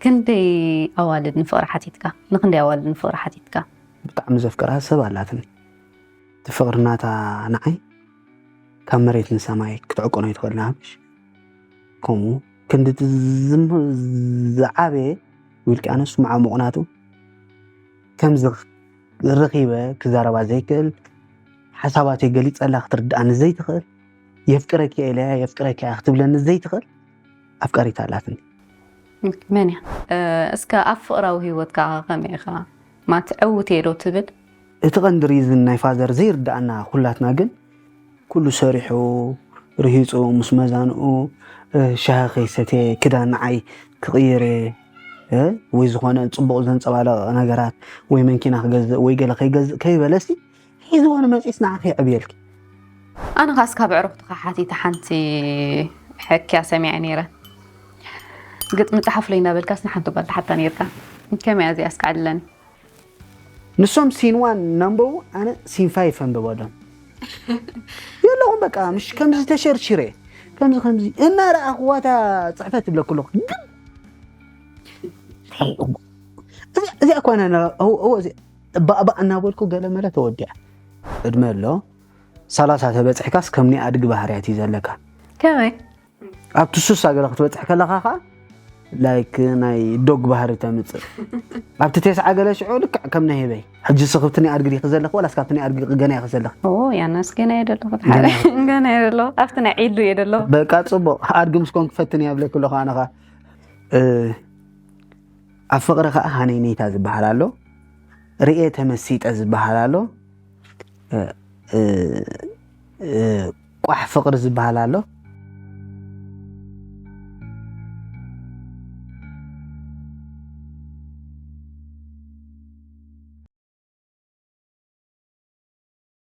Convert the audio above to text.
ክንደይ ኣዋልድ ንፍቕሪ ሓቲትካ? ንክንደይ ኣዋልድ ንፍቕሪ ሓቲትካ? ብጣዕሚ ዘፍቅራ ሰብ ኣላትኒ። እቲ ፍቕሪ ናታ ንዓይ ካብ መሬት ንሰማይ ክትዕቅኖ ይትኽእል ንኣብሽ። ከምኡ ክንዲ እቲ ዝም- ዝዓበየ ውልቃኖስ መዓሙቕ ናቱ ከምዚ ረኺበ ክዛረባ ዘይክእል፣ ሓሳባተይ ገሊጸላ ክትርድኣኒ ዘይትኽእል፣ የፍቅረኪ ኢለ የፍቅረኪ ክትብለኒ ዘይትኽእል ኣፍቃሪት ኣላትኒ። መን እያ? እስከ ኣብ ፍቕራዊ ህይወትካ ከመይ ኢኻ? ማት ዕውት እየ ዶ ትብል? እቲ ቀንዲ ሪዝን ናይ ፋዘር ዘይርድኣና ኩላትና ግን ኩሉ ሰሪሑ ርሂፁ ምስ መዛንኡ ሻሂ ከይሰትየ ክዳን ንዓይ ክቕይር እየ ወይ ዝኾነ ፅቡቕ ዘንፀባለቐ ነገራት ወይ መንኪና ክገዝእ ወይ ገለ ከይገዝእ ከይበለሲ ሒዝዎ ንመፂስ ንዓኺ የዕብየልኪ። ኣነ ካስ ካብ ዕሩኽትኻ ሓቲተ ሓንቲ ሕክያ ሰሚዐ ነይረ። ግጥሚ ጸሓፍለይ እንዳበልካስ ንሓንቲ ጓል ትሓታ ነይርካ። ከመይ እዚኣ እስካዕድለኒ? ንሶም ሲን ዋን እናንበቡ ኣነ ሲን ፋይፍ ኣንብበሎም የለኹም። በቃ ምሽ ከምዚ ተሸርሽረ ከምዚ ከምዚ እናረኣኽዋታ ፅሕፈት ይብለኩ ኣለኹ። ግን እዚኣ እኳ ባእባእ እናበልኩ ገለ መለ ተወዲኣ። ዕድመ ኣሎ ሰላሳ ተበፅሕካስ ከምኒ ኣድጊ ባህርያት እዩ ዘለካ። ከመይ? ኣብቲ ሱሳ ገለ ክትበፅሕ ከለኻ ከዓ ላይክ ናይ ዶግ ባህሪ ተምፅእ። ኣብቲ ቴስዓ ገለ ሽዑ ልክዕ ከም ናይ ህበይ ሕጂ ስኽብቲ ናይ ኣድጊ ዲኺ ዘለኺ ወላስ ካብቲ ናይ ኣድጊ ገና ኢኺ ዘለኺ? ያናስ ገና እየ ዘለኹ። ሓደ ገና እየ ዘለኹ። ኣብቲ ናይ ዒሉ እየ ዘለኹ። በቃ ፅቡቕ ኣድጊ ምስ ኮንክ ፈትን እየ ብለኪ ኣለኹ ኣነ ከዓ። እ፣ ኣብ ፍቕሪ ከዓ ሃነይ ነይታ ዝበሃል ኣሎ፣ ርእየ ተመሲጠ ዝበሃል ኣሎ፣ እ፣ እ፣ እ፣ ቋሕ ፍቕሪ ዝበሃል ኣሎ።